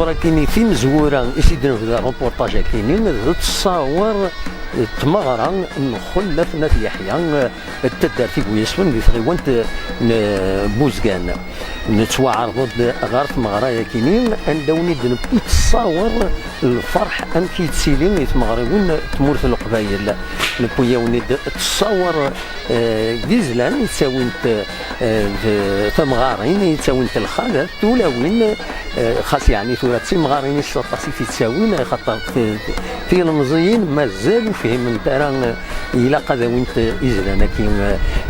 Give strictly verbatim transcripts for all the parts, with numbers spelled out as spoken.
Ur akkin i timezwura i s-id-nebda reportage-akini, d ttṣawer n tmeɣra n Xullaf n At Yeḥya, n taddart Ibu Yesfen di tɣiwant n Buzgan. Nettwaɛreḍ-d ɣer tmeɣra-yakini, anda wen-id-newwi ttṣawer n lferḥ amek i yettili i tmeɣriwin n tmurt n Leqbayel. Newwi-yawen-id ttṣawer, eh, d izlan yettawin-t, eh, d tamɣarin, yettawin-t lxalat, tulawin, eh, xas yeɛni tura d timɣarin i s aṭas i t-ittawin, axaṭer t-, t-, tilemẓiyin mazal ur fhiment ara, eh, ilaq ad awint izlan-agi,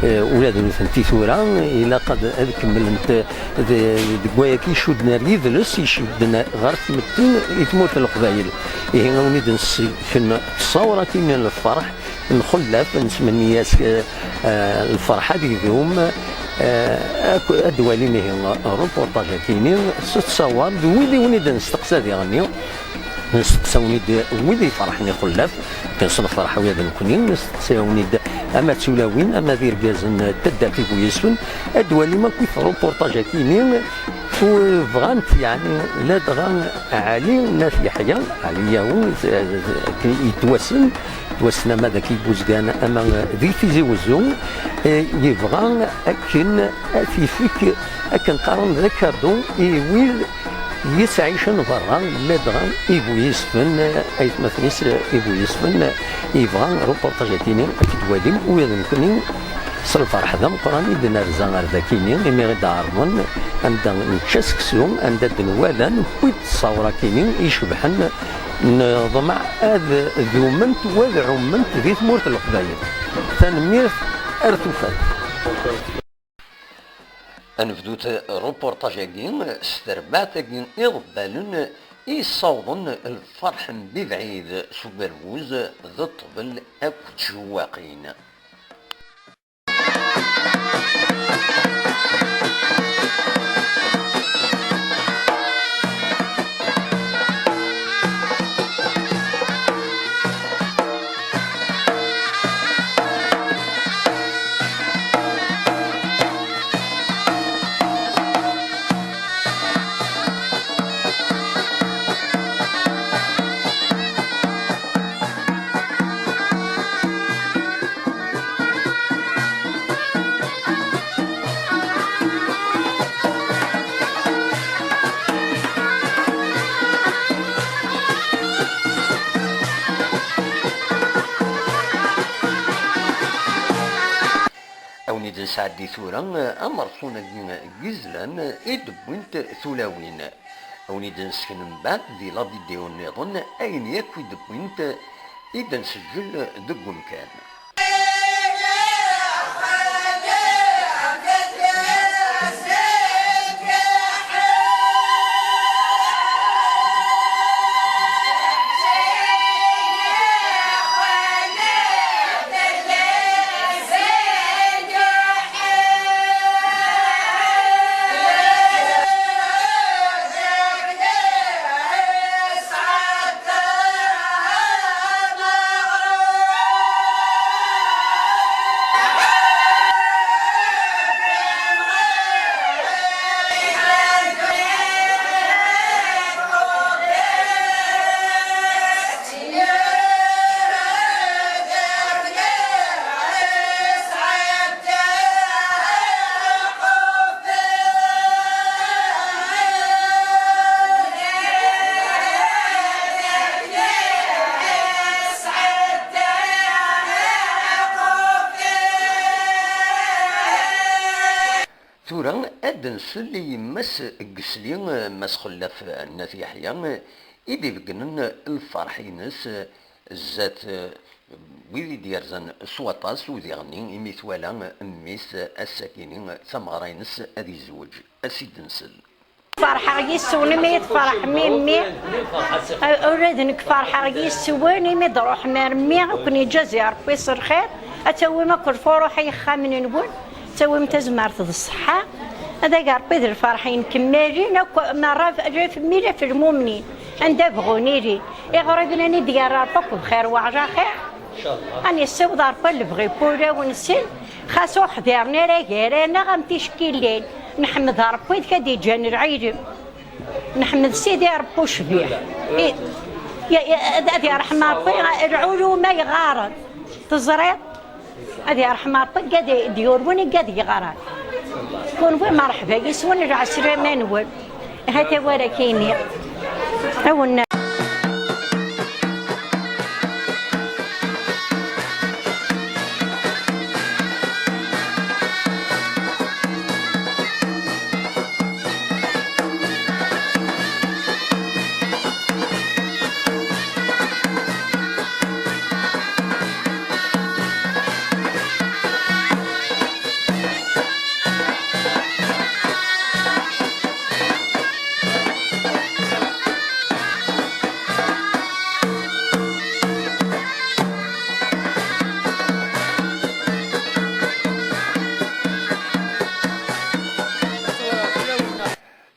eh, ula d nutenti tura, ilaq ad, ad kemmlent, eh, d-, deg wayagi icudden ar yidles, icudden ɣer tmetti i tmurt n Leqbayel. Ihi, a wen-id-nessken ttṣawer-agi n lferḥ, n Xullaf, nettmenni-as, eh, eh, lferḥ ad idum, eh, ak-, ad d-walim ihi reportage-akini s ttṣawer d wid i wen-id-nesteqsa diɣenni. Nesteqsa-wen-id wid iferḥen i Xullaf, akken s lferḥ ula d nekni, nesteqsa-wen-id ama d tulawin, ama d irgazen n taddart Ibu Yesfen, ad d-walim akk reportage-akini, u bɣant, yeɛni, ladɣa Ɛli n At Yeḥya, Ɛli Yaw, eh, eh, yettwassen, yettwassen ama d At Ibuzgan, ama di Tizi Wezzu, eh, yebɣa akken ad t-ifek, akken qqaren d akadu i wid yettɛicen berra, ladɣa Ibu Yesfen, aytmaten-is Ibu Yesfen, yebɣa reportage-akini ad t-id-walim, u d nekni s lferḥ d ameqqran i d-nerza ar dakini, imi i d-ɛerḍen, anda nečča seksu, anda d-nwala, newwi-d ttṣawer-akini icebḥen, neḍmeɛ ad dument u ad ɛument di tmurt n Leqbayel. Tanemmirt, ar tufat. Ad nebdut reportage-agi s terbaɛt-agi iḍebbalen i yessawḍen lferḥ n bibɛid s ugerbuz d ṭṭbel akked tjewwaqin. A wen-id-nesɛeddi tura amerṣun-agi n yizlan i d-wwint tulawin. A wen-id-nesken mbeɛd di la vidéo nniḍen ayen yakk i d-wwint i d-nseǧǧel deg umkan. Tura ad d-nsel i yemma-s n Gesli, Mass Xellaf n At Yeḥya, i d-ibeggnen lferḥ-ines zdat wid i d-yerzan s waṭas, u diɣenni imi twala mmi-s ass-akini tameɣra-ines ad izweǧ. Ad s-id-nsel. Ferḥeɣ yis-wen imi i tferḥem i mmi. Ula d nekk ferḥeɣ yis-wen imi d-truḥem ar mmi, ad ken-iǧazi Ṛebbi s lxir, ad tawim akk lfuruḥ i yexxamen-nwen, ad tawim tazmert d ṣṣeḥḥa, ad ag Ṛebbi d lferḥ yenkemmalen akk merra f, f mmi laf lmumnin, anda bɣun ilin. Iɣriben ad d-yerr Ṛebbi akk bxir wa ɛla xir. Ad nessiweḍ Ṛebbi lebɣi n wulawen-nsen, xas ur ḥdiren ara gar-aneɣ am ticki llan. Neḥmed Ṛebbi d kad iǧǧan lɛilem. Nḥemmed Sidi Ṛebbi ucbiḥ. I, ya, ya, ad, ad yerḥem Ṛebbi lɛuluma yeɣɣaren. Teẓriḍ? Ad yerḥem Ṛebbi, ad d-yurwen i ad yeɣran. Kunwi merḥba yes-wen, lɛeslama-nwen. Hata wara k-iniɣ. Awen-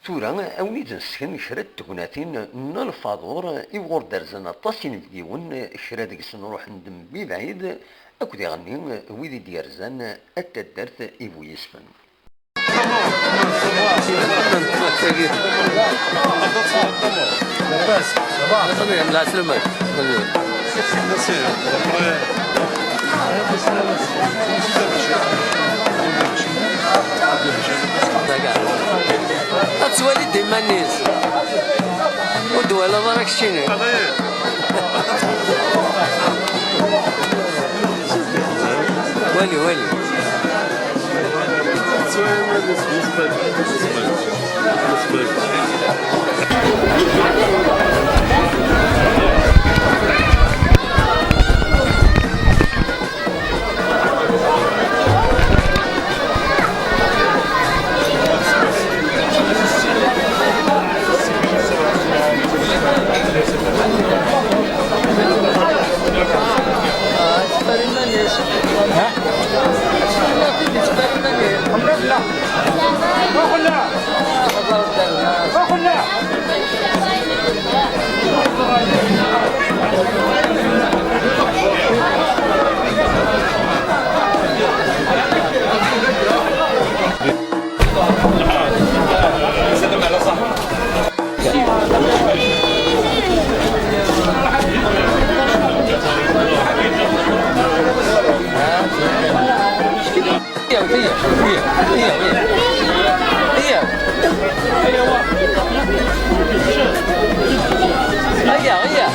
Tura, awen-id-nessken kra n tegnatin n lfaḍur i wuɣur d-rzan aṭas inebgiwen, kra deg-sen ruḥen-d mebɛid, akked iɣenni wid i d-yerzan at taddart i bu yisfen. Ad twali d iman-is. Ur d-twalaḍ ara keččini. Wali, wali. Iya, iya, iya, iya, iya. Iya, iya.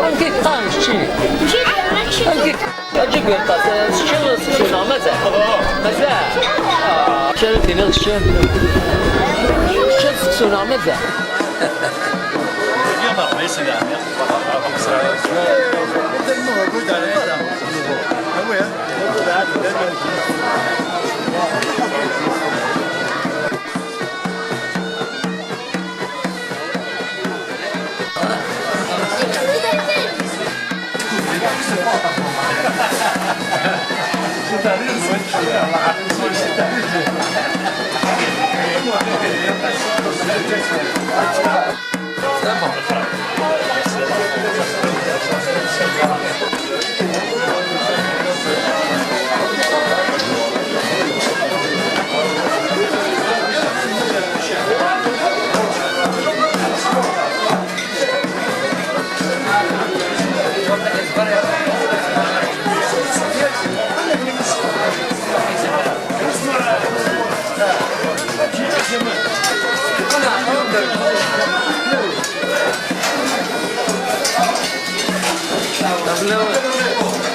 Amek i teqqarem keččini? Amek i, aǧibi yeqqar, teččiḍ seksu neɣ mazal? Mazal? Ah, acu ara tiniḍ kečči? Teččiḍ seksu neɣ mazal?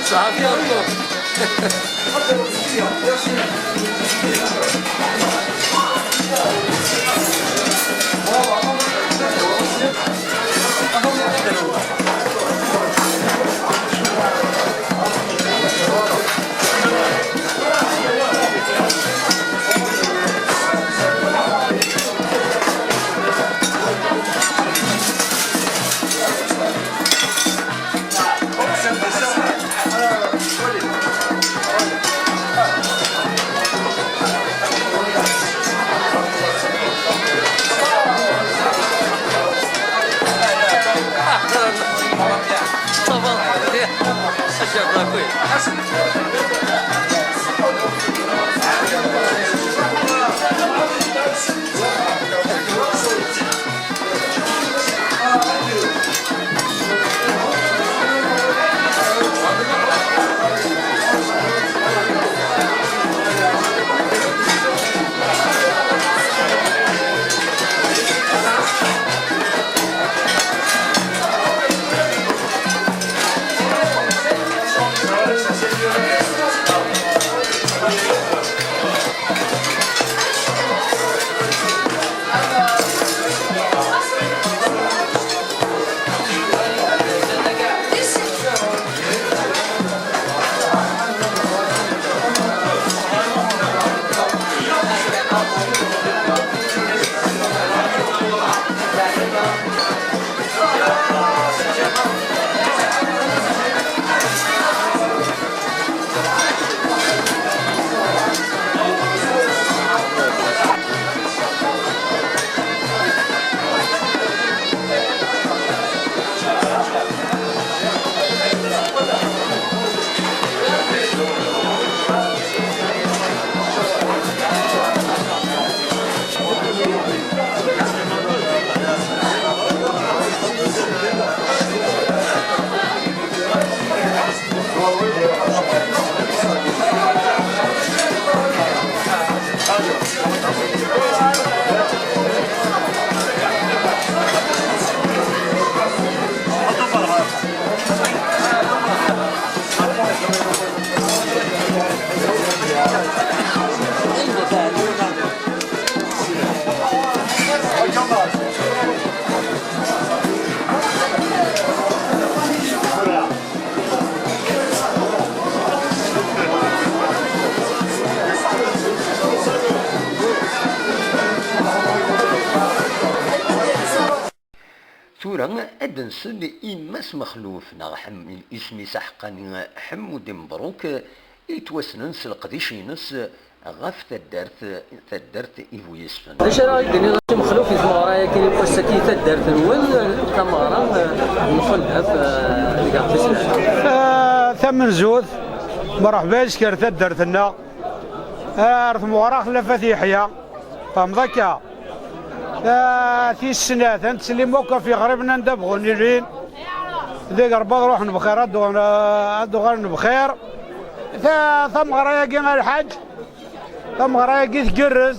صحافي أكثر. Tura ad d-nsel i Mass Mexluf, neɣ Ḥem-, isem-is aḥeqqani Ḥemmudi Mebruk, yettwassnen s leqdic-ines ɣef taddart, taddart Ibu Yesfen. D acu ara yi-d-tiniḍ a Si Mexluf i tmeɣra-agi n wass-agi, taddart-nwen, tameɣra n Xellaf, eh, deg Ɛebdislam? Ah, tamenzut, mṛeḥba yes-k ar taddart-nneɣ, ar tmeɣra Xellaf At Yeḥya, fehmeḍ akka? Ah, tis snat, ad nettsellim akk ɣef yiɣriben anda bɣun ilin, deg Ṛebbi ad ruḥen bxir, ad uɣalen, ad uɣalen bxir. Ta-, tameɣra-agi a lḥaǧ, tameɣra-agi tgerrez.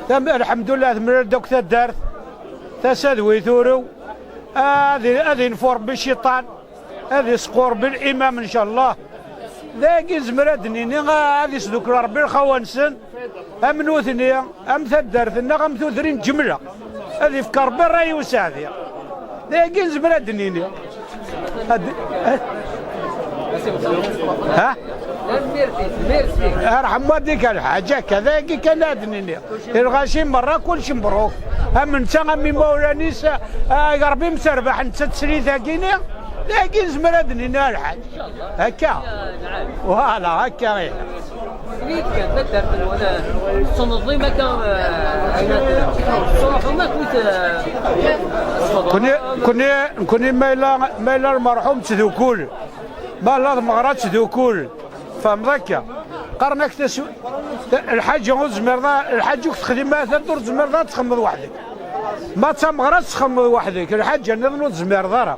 Tam-, lḥemdullah, temlal-d akk taddart. Tasa d wi turew. Ad i-, ad infu Ṛebbi cciṭan. Ad isqu Ṛebbi limam, ncallah. Dagi nezmer ad d-nini, ad isdukkel Ṛebbi lxawa-nsen, am nutni, am taddart-nneɣ, am tudrin ǧemla. Ad ifk Ṛebbi ṛṛay i useɛdi. Dagi nezmer ad d-nini. Ad-, ha? Arḥem wadik a lḥaǧ, akka, dagi kan ad d-nini. I lɣaci merra, kullec mebruk. Am netta, am imawlan-is, a, a, Ṛebbi mterbaḥ, netta teslit-agi-ni. Dagi nezmer ad d-nini a lḥaǧ. Akka. Voilà, akka i. Nekni kan taddart-nwen, eh, tessneḍ-im akka, eh, ayen ad tettruḥum akk i t-, eh, tfeḍ-, Kuni, kuni, kuni ma yella, ma yella lmerḥum ttdukul, ma yella tmeɣra ttdukul, fehmeḍ akka? Qqaren-ak tasu-, ta-, lḥaǧa ur tezmireḍ a-, lḥaǧa ur k-texdim ara tiṭ, ur tezmireḍ ad txemmeḍ weḥd-k. Ma d tameɣra ad txemmeḍ weḥd-k, lḥaǧa nniḍen ur tezmireḍ ara.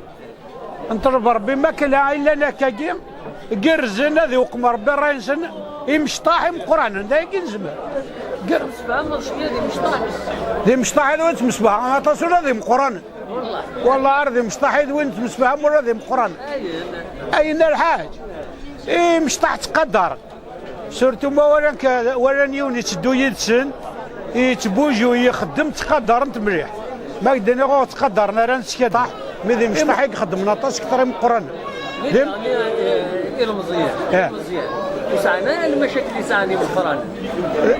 Nṭleb Ṛebbi makla illan akkagi, gerrzen, ad iweqqem Ṛebbi ṛṛay-nsen, imecṭaḥ imeqqranen, d ayagi nezmer. Ger-, Tfehmeḍ cwiya d imecṭaḥ? D imecṭaḥ i d win ttemsefhamen aṭas ula d imeqqranen. Wallah, ar d imecṭaḥ i d win ttemsefhamen ula d imeqqranen. Ayen? Ayen a lḥaǧ. Imecṭaḥ ttqadaren. Surtout ma walan k-, walan yiwen yetteddu yid-sen, yettbuju, yexdem, ttqadaren-t mliḥ. Ma ak-d-iniɣ ur ttqadaren ara, nettkadeḥ, mi d imecṭaḥ i ixeddmen aṭas kter imeqqranen. Di d- eh, ilmeẓyen, eh, ilmeẓyen ur sɛan ara lmacakil i sɛan imeqqranen.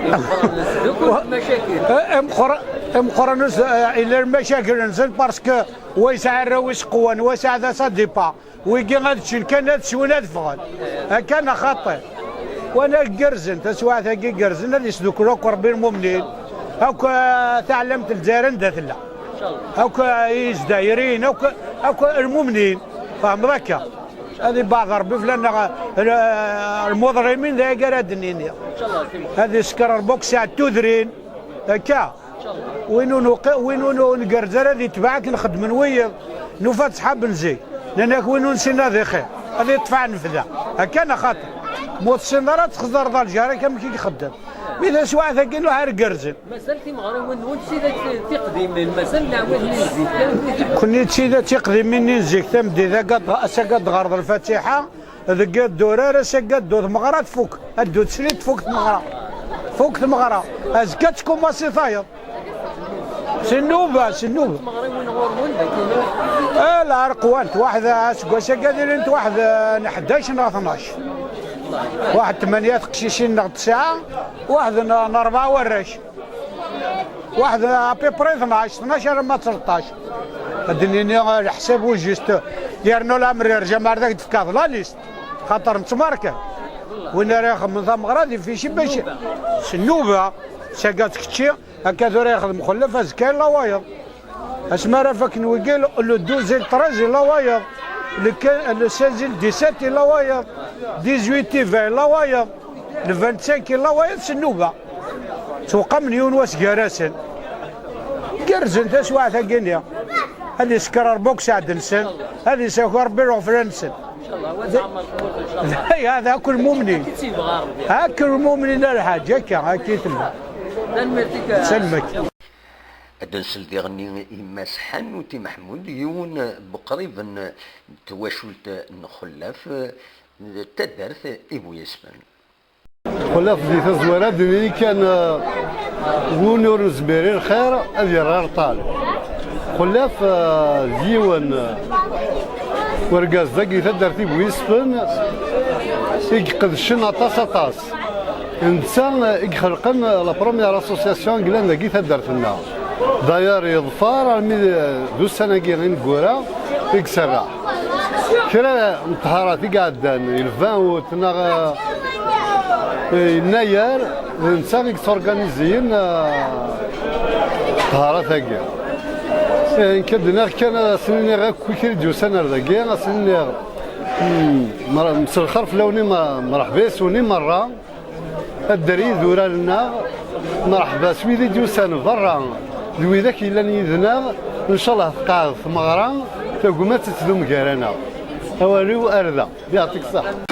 Imeqqranen sdukul lmacakil. Eh, imeqqra-, imeqqranen s-, eh, ila lmacakil-nsen parce que wa yesɛa arraw-is qwan, wa yesɛa d ça dépend. Wigi ad ččen kan, ad swen, ad ffɣen. Akka neɣ xaṭi? Wana gerrzen, taswiɛt-agi gerrzen, ad isdukkel akk Ṛebbi lmumnin, akk, eh, taɛlamt n Lezzayer anda tella, akk, eh, Izdayriyen, akk, akk lmumnin. Fehmeḍ akka? Ad ibeɛd Ṛebbi fell-aneɣ, eh, lmuḍlimin, d aya ara d-nini. Ad isker Ṛebbi akk sɛed tudrin. Akka. Win ur nuqi-, win ur nu-, ngerrez ara ad itbeɛ akken xeddmen wiyiḍ. Nufa-d ṣḥab n zik. Nnan-ak win ur nessin ad ixir, ad iṭṭef anebda. Akka neɣ xaṭi? Ma ur tessineḍ ara ad txeẓreḍ Alger akka amek i ixeddem. Mi taswiɛt-agi nuḥ ar gerrzen. Mazal timeɣriwin-nwen d tidak tiqdimin, mazal leɛwayed-nni n zik. Kenni d tidak tiqdimin-nni n zik, tameddit-agi ad, ass-agi ad d-ɣreḍ Lfatiḥa, deg iḍ d urar, ass-agi ad ddu tmeɣra, tfuk. Ad ddu teslit, tfuk tmeɣra. Tfuk tmeɣra. Azekka ad tkumaṣi tayeḍ. S nnuba, s nnuba. Ala, ar qwant, waḥed, aseggas-agi ad ilint waḥed n ḥdac neɣ tnac. Waḥed tmanya teqcicin neɣ tesɛa, waḥed n, n rebɛa warrac. Waḥed à peu près tnac, tnac alamma tleṭṭac. Ad d-nini leḥsab au juste. Yernu leɛmer irja, mi ara d ak-d-tefkeḍ la liste. Xaṭer nettmarka. Win ara ixedmen tameɣra d ifici bac s nnuba. Sagat kečči, akka tura ixdem Xellaf, azekka yella wayeḍ. Asmi ara fakken wigi, le, le douze et le treize yella wayeḍ. Le quinze, le seize et le dix-sept yella wayeḍ. Dix-huit et vingt yella wayeḍ. Le vingt-cinq yella wayeḍ s nnuba. Ttwaqamen yiwen wass gar-asen. Gerrzen taswiɛt-agi-nni. Ad isker Ṛebbi akk sseɛd-nsen, ad isaki Ṛebbi leɣfra-nsen. Ay, hada akk lmumnin. Akk lmumnin a lḥaǧ, akka, akka i tella. Tanemmirt-ik. Salmek. Ad nsel diɣen i Mass Ḥanuti Meḥmud, yiwen n weqrib n twacult n Xellaf, d taddart Ibu Yesfen. Xellaf di tazwara, ad d-nini kan, eh, win ur nezmir i lxir, ad yerr areṭṭal. Xellaf, eh, d yiwen, eh, wergaz dagi taddart Ibu Yesfen, i iqedcen aṭas, aṭas. D netta, eh, i ixelqen, eh, la première association i yellan dagi taddart-nneɣ. D'ailleurs, yeḍfer armi d, d ussan-agi ineggura i iserreḥ. Kra n ṭṭharat i iɛeddan, il vingt août neɣ, eh, yennayer, d netta i yettorganiziyen, eh, ṭṭharat-agi. Eh, nekk ad d-iniɣ kan, ad asen-iniɣ akk wid i d-yusan ar dagi, ad asen-iniɣ, mm, mer-, mselxer fell-awen i mer-, merḥba yes-wen i merra. Adder idurar-nneɣ, merḥba s wid i d-yusan berra, d widak yellan yid-neɣ, ncallah tqeɛɛed tmeɣra, tagmat ad tdum gar-aneɣ. Awal-iw ar da, yeɛṭik ṣṣeḥḥa.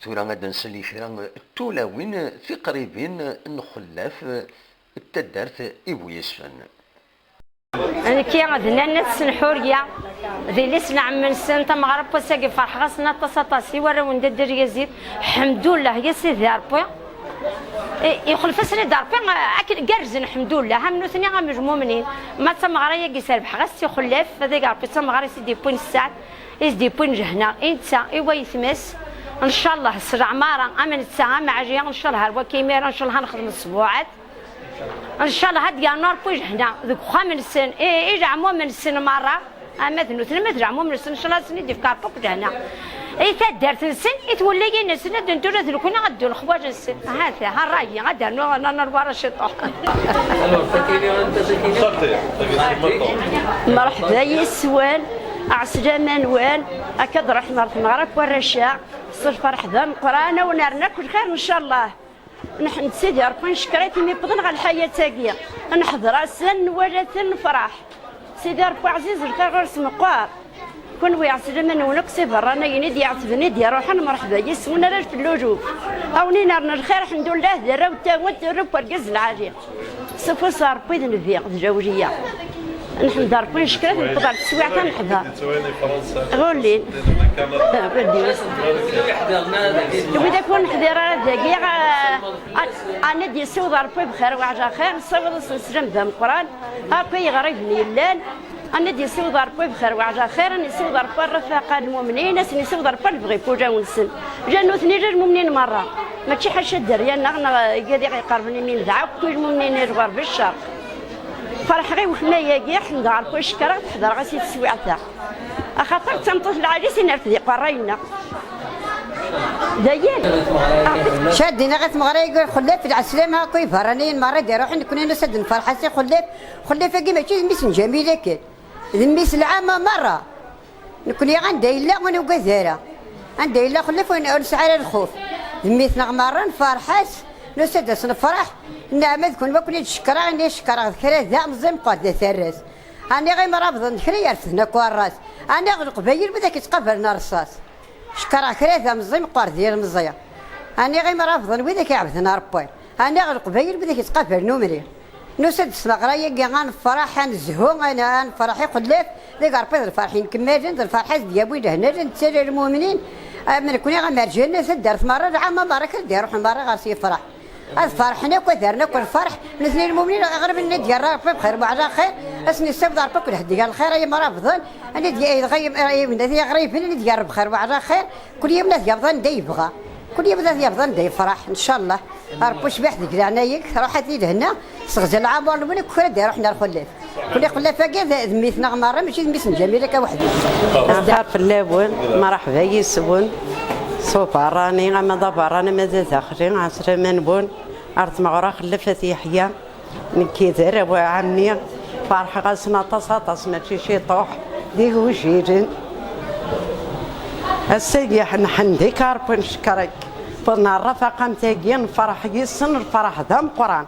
Tura ad nsel i kra n tulawin tiqribin n Xellaf n taddart Ibuyesfen. Nekki d Nanna Tsenḥurya, d yelli-s n ɛemmi-nsen, tameɣra n wass-agi ferḥeɣ-asen aṭas, aṭas, i warraw n Dda Lgazid. Ḥemdullah, ya Sidi Ṛebbi. I-, ixlef-asen-id Ṛebbi, akken gerrzen, ḥemdullah, am nutni, am lmumnin. Ma d tameɣra-agi, serbeḥ ɣas i Xellaf, ad ig Ṛebbi d tameɣra i s-id-yewwin sseɛd, i s-d-yewwin lehna, i netta, i wayetma-s. Ncallah, s leɛmara, am netta, am Ɛli, ncallah, ar wakka imir, ncallah, ad nexdem ṣṣbuɛat. Ncallah ad d-yernu Ṛebbi lehna deg uxxam-nsen, i, i leɛmum-nsen merra, ama d nutni, ma d leɛmum-nsen, ncallah ad sen-id-yefk Ṛebbi akk lehna. I taddart-nsen, i twelliyin-nsen, ad ddun tura d nekni, ad ddun lexwaǧ-nsen. Hata, ha ṛṛay, ad d-rnu, ad nernu ar wara ciṭuḥ. Merḥba yes-wen, ɛeslama-nwen, akka d-ruḥen ɣer tmeɣra n warrac-a, s lferḥ d ameqqran, ad wen-rren akk lxir, ncallah. Nḥemmed Sidi Ṛebbi, ncekkeṛ-it imi wwḍen ɣer lḥayat-agi. Nḥeḍer-asen, nwala-ten, nefṛeḥ. Sidi Ṛebbi ɛziz, lxir ɣur-s meqqer. Kunwi ɛeslama-nwen akk s iberraniyen i d-iɛetben, i d-iṛuḥen, merḥba yes-wen, arrac n Luluf. A wen-inerren lxir, ḥemdullah, d arraw n tawant, arraw n urgaz lɛali. S ufus n Ṛebbi d nnbi d lawliya. Nḥemmed Ṛebbi, ncekkeṛ-it, newweḍ ɣer teswiɛt-a neḥḍer. Ɣulin. Wid akk ur neḥḍir ara dagi, a, a, ad d-yessiweḍ Ṛebbi bxir weɛla xir, nessaweḍ-asen sslem d ameqqran, akk i yeɣriben yellan, ad d-yessiweḍ Ṛebbi bxir weɛla xir, ad yessiweḍ Ṛebbi rrafaqa n lmumnin, ad sen-yessiweḍ Ṛebbi lebɣi n wulawen-nsen. Llan nutni d lmumnin merra, mačči ḥaca dderya-nneɣ neɣ igad i ɣ-iqerben imi nedɛa akk i lmumnin i lɣerb i ccerq. Ferḥeɣ i weltma-agi, ḥemdeɣ Ṛebbi, cekkreɣ-t, ḥeḍreɣ-as i teswiɛt-a. Axaṭer d tameṭṭut lɛali-s i nerfed iqerray-nneɣ. D ayen. Ca d-iniɣ i tmeɣra-agi Xellaf, lɛeslama akk i iberraniyen merra i d-iruḥen, nekkni nusa-d nferḥ-as i Xellaf. Xellaf-agi mačči d mmi-s n Ǧamil akken. D mmi-s n lɛama merra. Nekkni anda yella ur nugad ara. Anda yella Xellaf ur, ur nesɛi ara lxuf. D mmi-tneɣ merra, nferḥ-as, nusa-d ad s-nefreḥ. Nneɛma d kunwi akk i d-cekkreɣ, ini cekkreɣ d kra da, meẓẓi meqqer da tarra-s. Ɛni ɣimer abḍen d kra yerfden akk warras. Ɛni ɣ Leqbayel widak yettqabalen rrṣaṣ. Cekkreɣ kra d ameẓẓi meqqer d yilmeẓi. Ɛni ɣimer abḍen widak iɛebden Ṛebbi. Ɛni ɣ Leqbayel widak yettqabalen umri. Nusa-d s tmeɣra-agi ad nefreḥ, ad nezhu, ad n-, ad nefreḥ i Xellaf, deg Ṛebbi d lferḥ inkemmalen, d lferḥ ad d-yawi lehna, ad nettali lmumnin, am nekni, am Ɛerǧinet, taddart merra, lɛama merra, kra d-iruḥen merra ɣer-s yefreḥ. Ad ferḥen akk, ad rren akk lferḥ. Nutni lmumnin, aɣrib-nni d-yerra Ṛebbi bxir weɛla xir, ad sen-yessaweḍ Ṛebbi akk lhedya n lxir, ay imrabḍen, ad d-, dɣa ay, ay, ay iɣriben, ad d-yerr bxir weɛla xir, kul yiwen ad yabḍ anda yebɣa, kul yiwen ad yabḍ anda yefreḥ, ncallah. Ṛebbi cbiḥ deg leɛnaya-k, ruḥ ad di lehna, seɣzel lɛamur-nwen akk kra d-iruḥen ar Xellaf. Kul ixellaf-agi d, d mmi-tneɣ merra, mačči d mmi-s n Ǧamil akka weḥd-s. Axir fell-awen, mṛeḥba yis-wen. S ubeṛṛani, ama d abeṛṛani, ama d adaxli, ɛeslama-nwen. Ar tmeɣra xellef At Yeḥya. Nekki d arraw ɛemmi, ferḥeɣ-asen aṭas, aṭas, mačči ciṭuḥ, d igujilen. Ass-agi, nḥendik a Ṛebbi, ncekkeṛ-ik. Wwḍen ɣer rrafaqamt-agi, nferḥ yis-sen, lferḥ d ameqqran.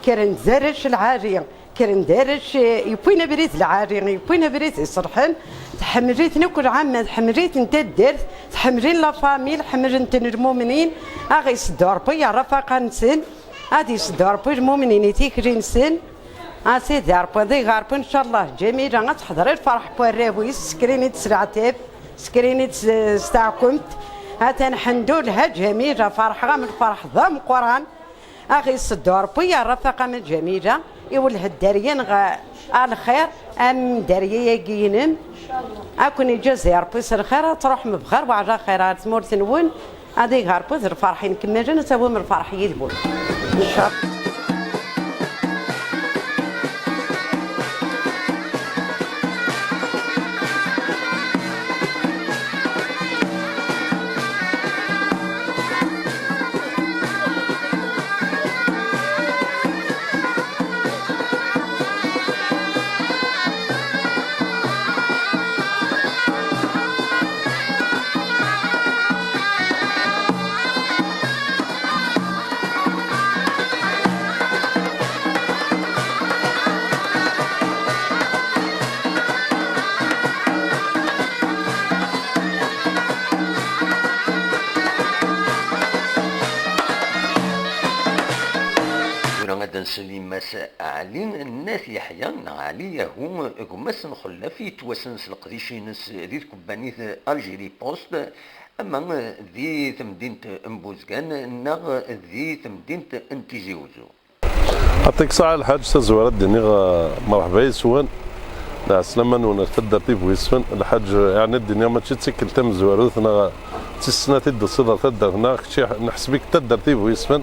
Kkren-d d arrac lɛali, kkren-d d arrac, eh, yewwin abrid lɛali, yewwin abrid iṣelḥen. Tḥemmel-iten akk lɛamma, tḥemmel-iten taddart, tḥemmel-in la famille, ḥemmlen-ten lmumnin. A ɣ-iseddu Ṛebbi ɣer rrafaqa-nsen, ad iseddu Ṛebbi lmumnin i tikli-nsen. A Sidi Ṛebbi, ad iɣ Ṛebbi, ncallah, Ǧamila ad teḥḍer i lferḥ n warraw-is, skrin-itt s leɛtab, skrin-itt s, s taɛkemt. Atan ḥendu lha Ǧamila, ferḥeɣ-am lferḥ d ameqqran. A ɣ-iseddu Ṛebbi ɣer rrafaqa-m a Ǧamila, iwelleh dderya-nneɣ a lxir, am dderya-agi-inem. A ken-iǧazi Ṛebbi s lxir, ad truḥem bxir wa ɛla xir ɣer tmurt-nwen, ad iɣ Ṛebbi d lferḥ inkemmalen, ad tawim lferḥ yid-wen. Ncallah. Tura ad nsel i Mass Ɛli n At Yeḥya, neɣ Ɛli Yahu, gma-s n Xellaf, yettwassen s leqdic-ines di tkebbanit Algérie Post, ama di temdint n Buzgan neɣ di temdint n Tizi Uzzu. Aṭik saɛ Lḥaǧ, tazwara ad d-iniɣ, eh, merḥba yes-wen. Lɛeslama-nwen ar taddart Ibwisfen. Lḥaǧ, eh, yeɛni ad d-iniɣ mačči d tikkelt tamezwarut neɣ d tis snat i d-tusiḍ ar taddart-nneɣ, kečči neḥseb-ik d taddart Ibwisfen.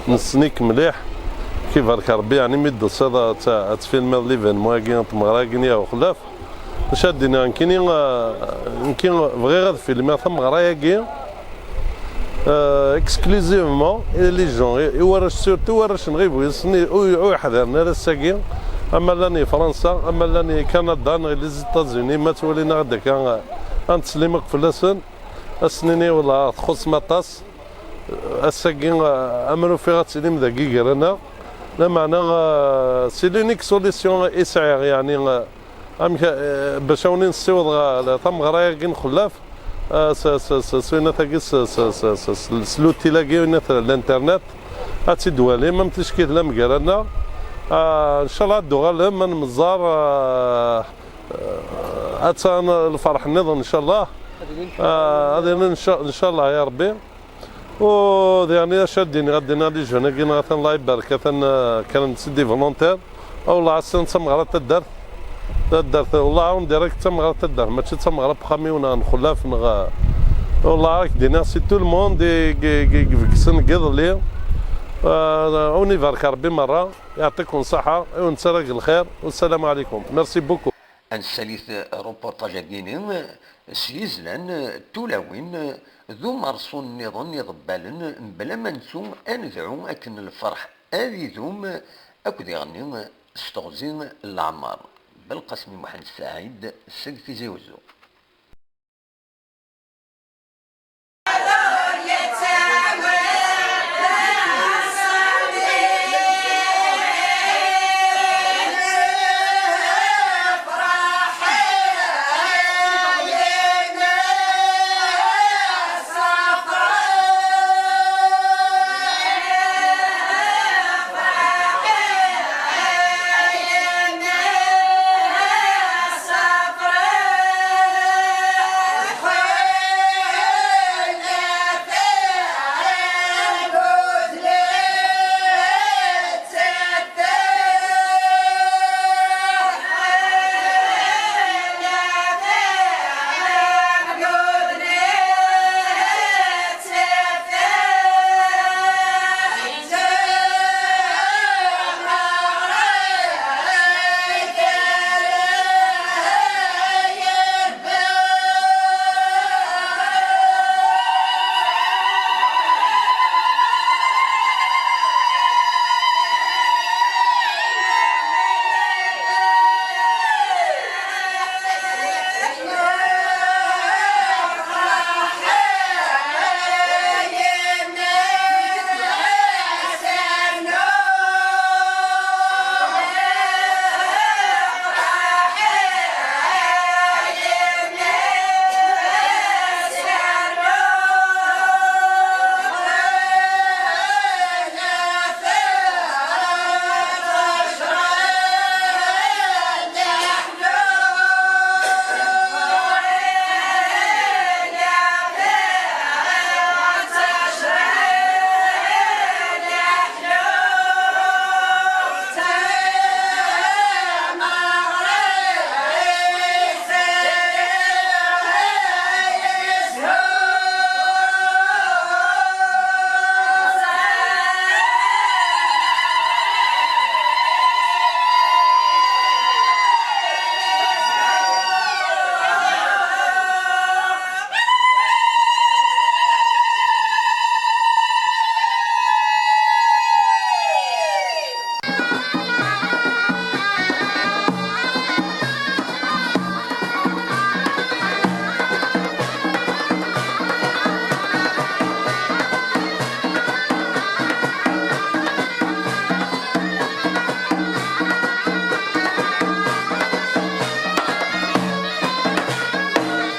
Nessen-ik mliḥ. Kibarek Rebbi, yeɛni mi d-tusiḍ ad t-, ad tfilmiḍ l'événement-agi n tmeɣra-agi n Yaw Xlaf. Acu ad d-iniɣ, nekkini, eh, nekki bɣiɣ ad filmiɣ tameɣra-agi, eh, exclusivement i les gens, i, i warrac, surtout warrac n Ibwisfen, ur, ur yeḥdiren ara ass-agi, ama llan i Fransa, ama llan i Kanada, neɣ les États-Unis, ma ttwalin-aɣ-d akka, eh, ad nettsellim akk fell-asen, ad sen-nini, wellah, txuṣṣem aṭas. Ass-agi, eh, am ufiɣ ad tilim dagi gar-aneɣ. Lameɛna, eh, c'est l'unique solution i sɛiɣ, yeɛni, eh, amek, eh, bac awen-nessiweḍ ɣer tameɣra-agi n Xellaf, eh, s, s, s, s, winat-agi, s, s, s, s, s, s l'outil-agi, winat l'internet, ad tt-id-twalim, am ticki tellam gar-aneɣ. Eh, ncallah ad d-tuɣalem, ad nmeẓẓar, eh, eh, attan lferḥ nniḍen, ncallah. Eh, ad ilin, nca-, ncallah, ya Rebbi. U diɣen acu ad d-iniɣ, ad d-iniɣ les jeunes-agi, neɣ atan Allah ibarek, atan, eh, kkren-d c'est des volontaires. Awellah ass-a d tameɣra n taddart. Taddart, wellah, on dirait que d tameɣra n taddart, mačči d tameɣra n uxxam-iw neɣ n Xellaf, neɣ, eh, wellah, ad k-d-iniɣ, c'est tout le monde i, i, i, i ibeggsen deg iḍelli. Eh, ad wen-ibarek Rebbi merra, yeɛṭikum ṣṣeḥḥa, ad wen-nettarra deg lxir. Wassalamu ɛlikum. Merci beaucoup. Ad nessalit reportage-agi-ni s yizlan, tulawin d umerṣun nniḍen iḍebbalen, mebla ma nettu ad nedɛu akken lferḥ ad idum akked iɣenni s teɣzi n leɛmer. Belqasem i Muḥend Saɛid seg Tizi Uzzu.